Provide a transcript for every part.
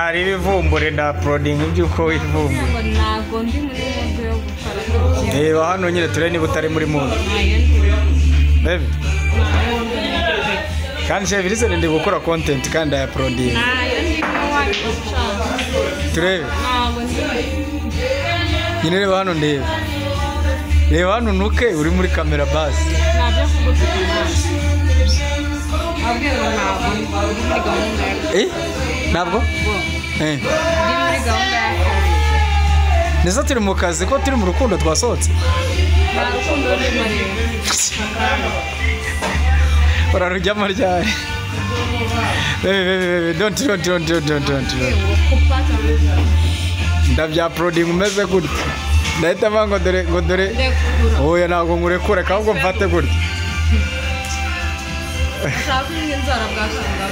Ntari bivumbure nda uploading ibyuko wivumbure. Ngo ntabwo ndi muri mood yo gukora. Reba hano nyine turebe niba utari muri mood. Baby. Kandi Chevrise ndi gukora content kandi ya uploading. Nayo ndimo wabishaka. Turebe. Ntabwo ndi. Nyine reba hano ndebe. Reba hano nuke uri muri kamera basi. Ntabyo kugutuka. Abwiye ngo ntabwo ndi muri gahunda ya. Ntabwo? Ndi muri gahunda y'akazi. Neza turi mu kazi ko turi mu rukundo twasohotse. Nta rukundo rurimo rero. Urarujyamo ryari? Baby, baby, baby, don't. Ndabya uploading umeze gutya. Ndahita mva ngo dore ngo dore. Oya ntabwo nkurekura ahubwo mfate gutya. Ushaka inzara bwashanga.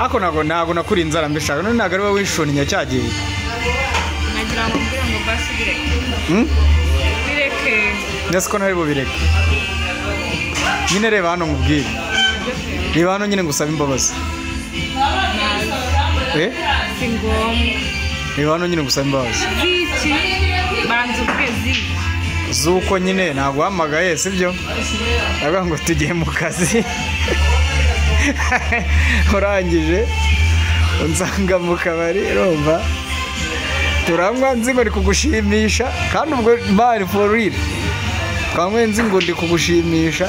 Ako ntabwo nakuri inzara mbishaka. None ntabwo ari wowe wishunya cyagiye. Nagira ngo mbwire ngo basi bireke. Bireke. Ndetse ko ntari bubireke. Nyine reba hano nkubwire. Reba hano nyine ngusaba imbabazi. Si ngombwa. Reba hano nyine ngusaba imbabazi. Ziki banza uvuge ziki. Zuko nyine naguhamagaye sibyo? Ndavuga ngo tugiye mu kazi. Urangije unsanga mu kabari urumva turanywa nzi ngo ndi kugushimisha kandi ubwo man for real twanywe nzi ngo ndi kugushimisha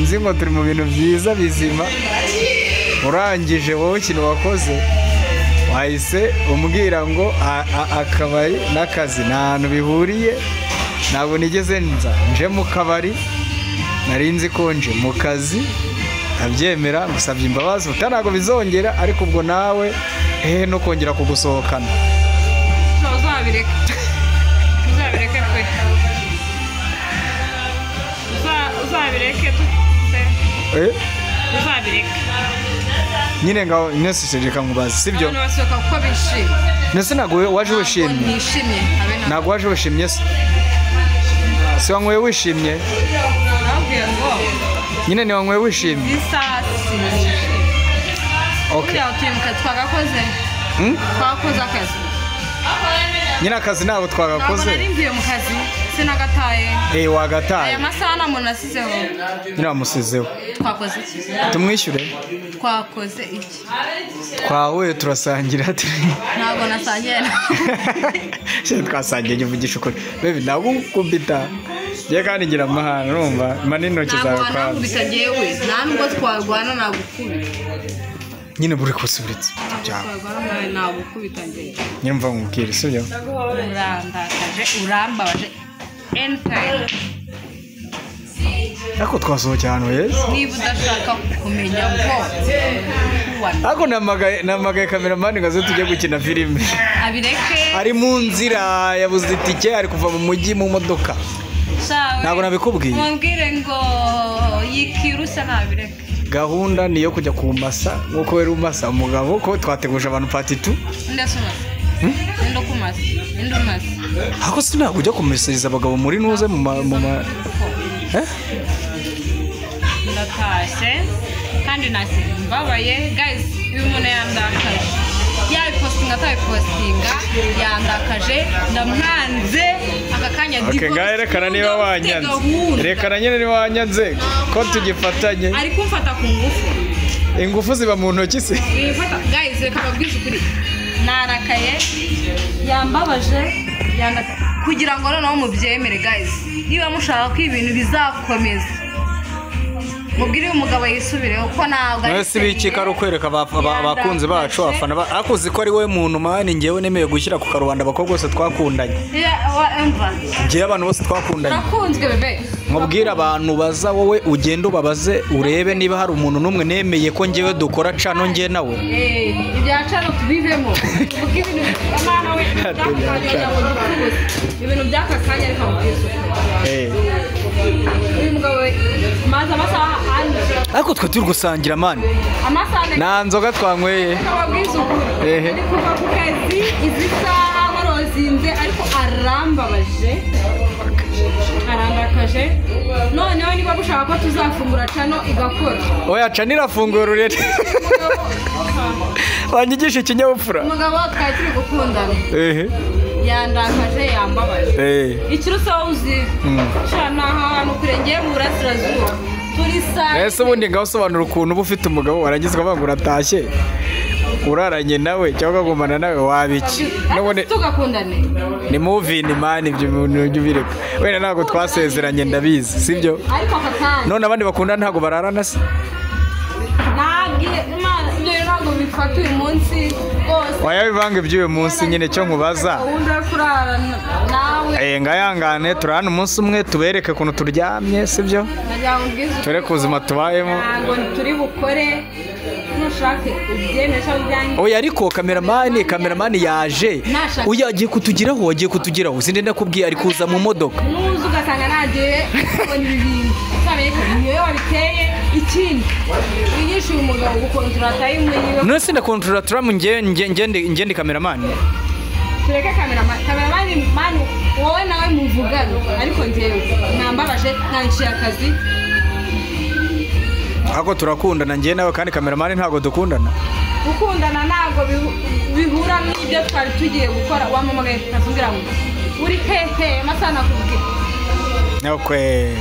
nzi ngo turi mu bintu byiza bizima. Urangije wowe ikintu wakoze wahise umbwira ngo akabari n'akazi nta hantu bihuriye. Ntabwo nigeze nza nje mu kabari nari nzi ko nje mu kazi abyemera ngusabye imbabazi ntabwo bizongera ariko ubwo nawe hehe no kongera kugusohokana. Uzabireke. Uzabireke pe. Uzabireke pe. Uzabireke. Nyine ngaho nese nkubaze sibyo? Abantu basohoka kuko bishimye. Nese ntabwo waje wishimye. Nishimye habe na. Ntabwo waje wishimye se. Si wanyweye wishimye? Nabwiye ngo nyine ni wanyweye wishimye. Isasi. Okay. Twagakoze. Twakoze akazi. Nyine akazi ntabwo twagakoze. Ntabwo nari mvuye mu kazi sinagataye. Wagataye. Aya masaha nta muntu nasizeho. Nyine wamusizeho. Twakoze iki? Tumwishyure. Twakoze iki? Twahuye turasangira. Ntabwo nasangiye. Twasangiye ngivugisha ukuri. Baby nagukubita. Ngiye kandi ngira amahane urumva mani intoki zawe kwanza. Ntabwo wanakubita njyewe. Nta nubwo twarwana nagukubita. Nyine buri kusubiritsa byawe. Nagukubita njyewe. Nyine mva nkubwire sibyo? Urandakaje urambabaje anytime. Ariko twasohokeye ahantu heza. Niba udashaka kumenya ngo ariko namagaye kameramani ngo aze tujye gukina filime. Abireke. Ari mu nzira yabuze itike ari kuva mu mujyi mu modoka. Ntabwo nabikubwiye. Mumbwire ngo yikirushya nabireke. Gahunda ni yo kujya kumasa nkuko wari umasa umugabo ko twateguje abantu part 2. Ndasoma. Ndo kumasa. Ndo masa. Hako sinabwo ujya kumeseriza abagabo muri nuze mu ma Ndatashye kandi nasize mbabaye guys. Uyu muntu yandakaje. Yabipostinga atabipostinga yandakaje ndamwanze aka kanya. Okay, ngahe rekana niba wanyanze. Rekana nyine niba wanyanze ko tugifatanye. Ari kumfata ku ngufu. Ingufu ziba mu ntoki se. Wifata guys reka babwize ukuri. Narakaye yambabaje yandaka kugira ngo noneho mubyemere guys. Niba mushaka ko ibintu bizakomeza mubwire uyu mugabo yisubireho ko ntabwo ari se bikika ari ukwereka abakunzi bacu abafana akuzi ko ari we muntu mani ngewe nemeye gushyira ku karubanda abakobwa bose twakundanye. Ngewe abantu bose twakundanye. Nakunzwe bebe. Mubwire abantu baza wowe ugende ubabaze urebe niba hari umuntu n'umwe nemeye ko ngewe dukora cano ngewe nawe. Ibya cano tubivemo. Tuvuge ibintu amana we ibintu by'aka kanya ariko mubwize. Uyu mugabo maze amasaha ane. Ariko twe turi gusangira mani. Nta nzoga twanyweye. Ndi kuva ku kazi izi saha warozinze ariko arambabaje. Arandakaje. Noneho niba bushaka ko tuzafungura cano igakora. Oya cano irafungura urete. Wanyigisha ikinyabupfura. Umugabo twari turi gukundana. Yandakaje yambabaje. Ikirusa uzi. Shana ahantu kurengeye mu burasirazuba. Turi saa. Ese ubundi ngaho usobanura ukuntu uba ufite umugabo waragizwe avuga ngo uratashye. Uraranye nawe cyangwa kugumana nawe wabiki. None tugakundane. Ni movie ni man ibyo bintu bireka. Wenda ntabwo twasezeranye ndabizi, sibyo? Ariko akakanya. None abandi bakundana ntabwo bararana se? Nabwiye Imana ibyo ntabwo bifata uyu munsi rwose. Oya bivanga iby'uyu munsi nyine cyo nkubaza. Gahunda yo kurarana nawe. Ngayangane turarana umunsi umwe tubereke ukuntu turyamye, sibyo? Tureke ubuzima tubayemo. Ntabwo turi bukore. Nushake ubyemere cyangwa ubyange. Oya ariko cameraman yaje. Oya agiye kutugeraho, sinde ndakubwiye ari kuza mu modoka. Nuza ugasanga nagiye kubona ibi bintu. Uzamenye ko niyo wabiteye ikindi. Wigisha uyu mugabo gukontorora time yiwe. None se ndakontorora turamu nge ndi cameraman. Tureke cameraman man wowe nawe muvugana ariko ngewe nambabaje nanciye akazi. Ako turakundana ngiye nawe kandi cameraman ntago dukundana. Gukundana ntago bihura n'ibyo twari tugiye gukora. Wamamagaye tukazungira ngo uri hehe masana kubwira. Okay.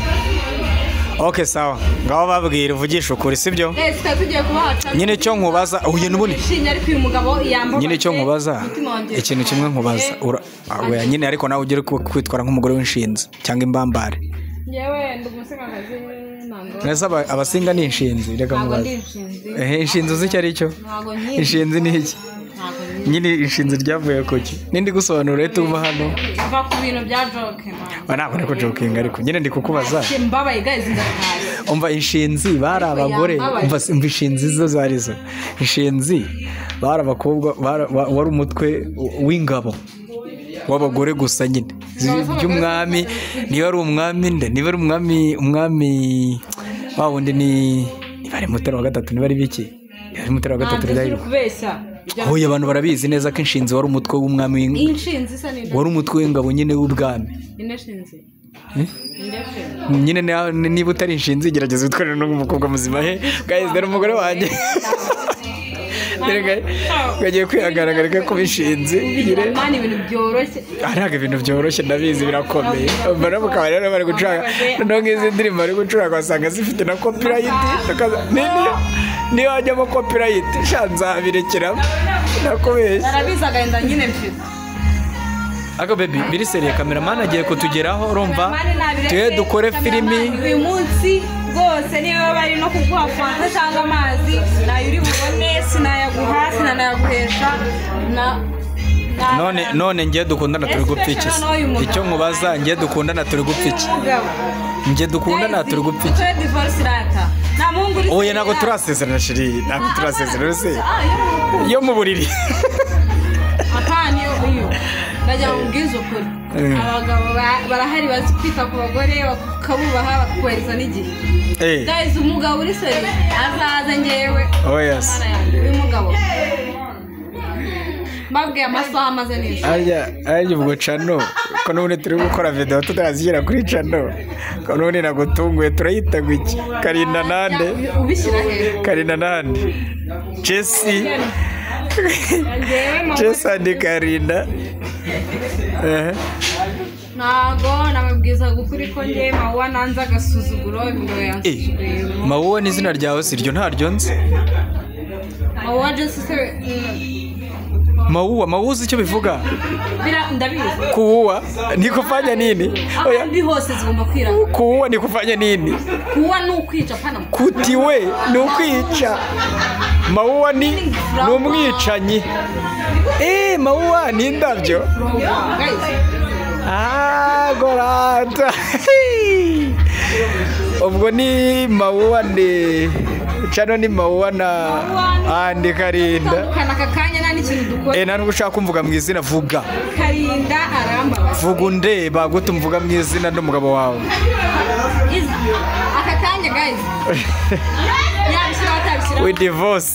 Okay sawa. Ngaho babwira uvugisha ukuri sibyo? Twari tugiye kubahaca. Nyine cyo nkubaza uyu n'ubundi. Shinya ariko uyu mugabo yambaye. Nyine cyo nkubaza. Ikintu kimwe nkubaza. Oya nyine ariko nawe ugere kwitwara nk'umugore w'inshinzi cyangwa imbambare. Yewe ndumusengazi. Nese abasinga ni inshinzi reka mubaze. Inshinzi uzi icyo ari cyo? Inshinzi ni iki? Nyine inshinzi ryavuye kuki? Nindi gusobanura rero tuva hano. Va ku bintu bya joke man. Ntabwo niko joking ariko nyine ndi kukubaza. Mbabaye guys ndataye. Umva inshinzi bari abagore, umva inshinzi zo zari zo. Inshinzi bari abakobwa wari umutwe w'ingabo w'abagore gusa nyine. By'umwami niba ari umwami nde niba ari umwami wa wundi ni niba ari Mutara wa gatatu niba ari biki niba ari Mutara wa gatatu Rudahigwa. Oya abantu barabizi neza ko inshinzi wari umutwe w'umwami inshinzi isa ninde wari umutwe w'ingabo nyine w'ubwami inshinzi nyine niba utari inshinzi gerageza witware n'umukobwa muzima he guys dore umugore wanjye gagiye kwihagaragara ko bishinzi mani ibintu byoroshye. Ntabwo ibintu byoroshye ndabizi birakomeye. Mbona mukaba rero bari gucuranga noneho nk'izi ndirimbo bari gucuranga wasanga zifite na copyright niba hajyamo copyright sha nzabirekeramo nakubeshye. Narabizi agahinda nyine mfite. Ako baby biri seriye cameraman agiye kutugeraho urumva tuye dukore filimi uyu munsi rwose niba bari no kuguha fanta cyangwa amazi nayo uri bubone sinayaguha sinanayaguhesha na none ngiye dukundana turi gupfa iki? Icyo nkubaza ngiye dukundana turi gupfa iki? Ngiye dukundana turi gupfa iki? Oya ntabwo turasezerana shiri ntabwo turasezerana se yo mu buriri. Apana iyo ndajya mubwiza ukuri abagabo barahari bazi kwita ku bagore bakabubaha bakubahiriza n'igihe. Guys umugabo uri seri azaza ngewe. Oh yes. Uyu mugabo mbabwiye amasaha amaze neza. Arya ubwo cano ko n'ubundi turi gukora video tutarazigera kuri cano ko n'ubundi nagutunguye turayitagwa iki Karinda nande ubishyira he Karinda nande Jesse Jesse and Karinda. Ntago namubwiza gukuri ko ngewe Mawuwa nanze agasuzuguro imigabo yansuzuguye. Mawuwa ni izina ryawe si ryo ntaryo nzi. Mawuwa Jesse se Mawuwa uzi icyo bivuga? Ndabizi. Kuua ni kufanya nini? Oya ndi hose zigomba kwiranga. Kuua ni kufanya nini? Kuua ni ukwica pana. Kutiwe ni ukwica. Mawuwa ni umwicanyi. Mawuwa ni indabyo. Gorata. Ubwo ni Mawuwa ni cano ni Mawuwa na andi Karinda. Tandukana kakanya nta n'ikintu dukora. Nta nubwo ushaka kumvuga mu izina vuga. Karinda arambabaza. Vuga undeba gute umvuga mu izina n'umugabo wawe. Aka kanya guys. Yabishyira atabishyira. We divorce.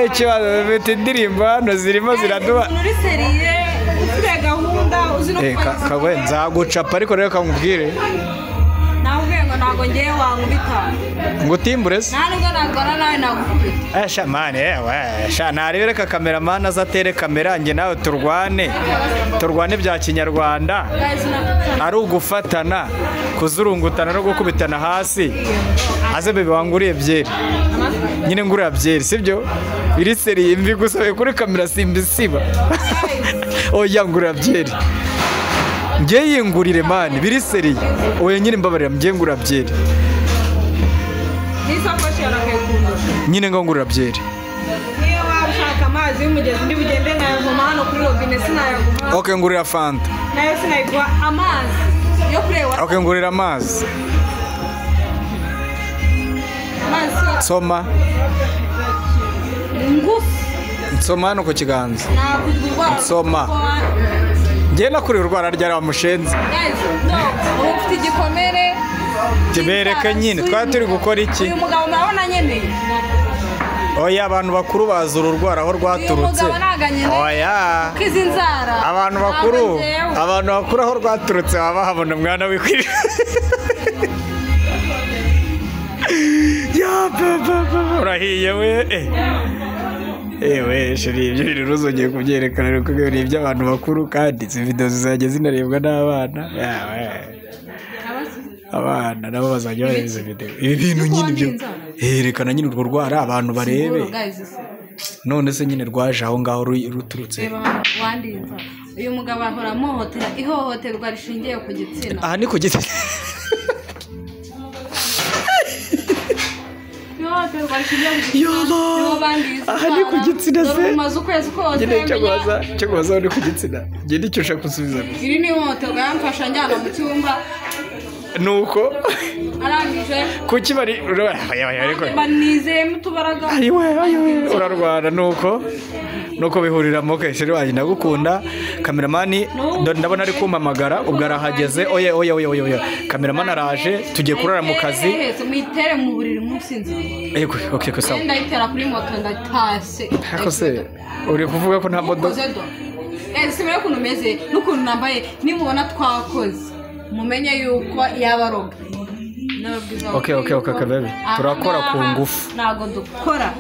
Ikibazo bita indirimbo hano zirimo ziraduha. Uri seriye ufite gahunda uzi no kuba. Kawe nzagucapa ariko rero kamubwire. Nawe ngo ntabwo Ntabwo ngewe wankubita. Ngo utimbure se? Nta nubwo narwana nawe nagukubita. Sha mani ewe sha narebere kameramani aza atere kamera njye nawe turwane. Turwane bya kinyarwanda. Ari ugufatana, kuzurungutana no gukubitana hasi. Aze bebe wanguriye byeri. Nyine ngurira byeri sibyo? Iri seri imvi gusabe kuri kamera simbisiba. Oya ngurira byeri. Ngiye yingurire mani biri seri. Oya nyine mbabarira ngiye ngurira byeri. Nisakoshi yarakekundusha. Nyine ngo ngurira byeri. Niyo washaka amazi y'umugezi ndi bugende nkayavoma hano kuri robine sinayaguma. Okay ngurira Fanta. Nayo sinayigwa amazi yo kureba. Okay ngurira amazi. Soma. Nsoma hano ku kiganza. Nsoma. Ngiye nakuri urwara ryari wa mushenzi. Guys, no, ufite igikomere. Kibereke nyine twari turi gukora iki? Uyu mugabo murabona nyene. Oya abantu bakuru baza uru rwara aho rwaturutse. Oya. Kizi nzara. Abantu bakuru aho rwaturutse baba bahabona mwana wikwira. Ya papa urahiye we. Ewe shiri ibyo bintu ruzongeye kubyerekana ariko ni iby'abantu bakuru kandi izi video zizajya zinarebwa n'abana. Abana nabo bazajya bareba izi video. Ibi bintu nyine byo herekana nyine urwo rwara abantu barebe. None se nyine rwaje aho ngaho ruturutse. Uyu mugabo ahora amuhotera ihohoterwa rishingiye ku gitsina. Aha ni ku gitsina. Aha ni ku gitsina se. Nyine cyo guhoza ni ku gitsina. Njye nicyo ushaka gusubiza gusa. Iri ni ihohoterwa yamfasha njyana mu cyumba. Nuko arangije kuki bari banizeye mutubaraga. Ayiwe urarwana nuko bihurira mu kesheri wanjye ndagukunda. Kameramani ndabona ari kumpamagara ubwo arahageze. Oye oye oye oye kameramani araje tugiye kurara mu kazi. Muyitere mu buriri musinziriye. Yego okay ko sawa. Ndayitera kuri moto ndatase. Ako se uri kuvuga ko nta modoka. Simere kuntu meze n'ukuntu nambaye nimubona twakoze mumenye yuko yabaroga. Okay okay okay baby turakora ku ngufu. Ntago dukora.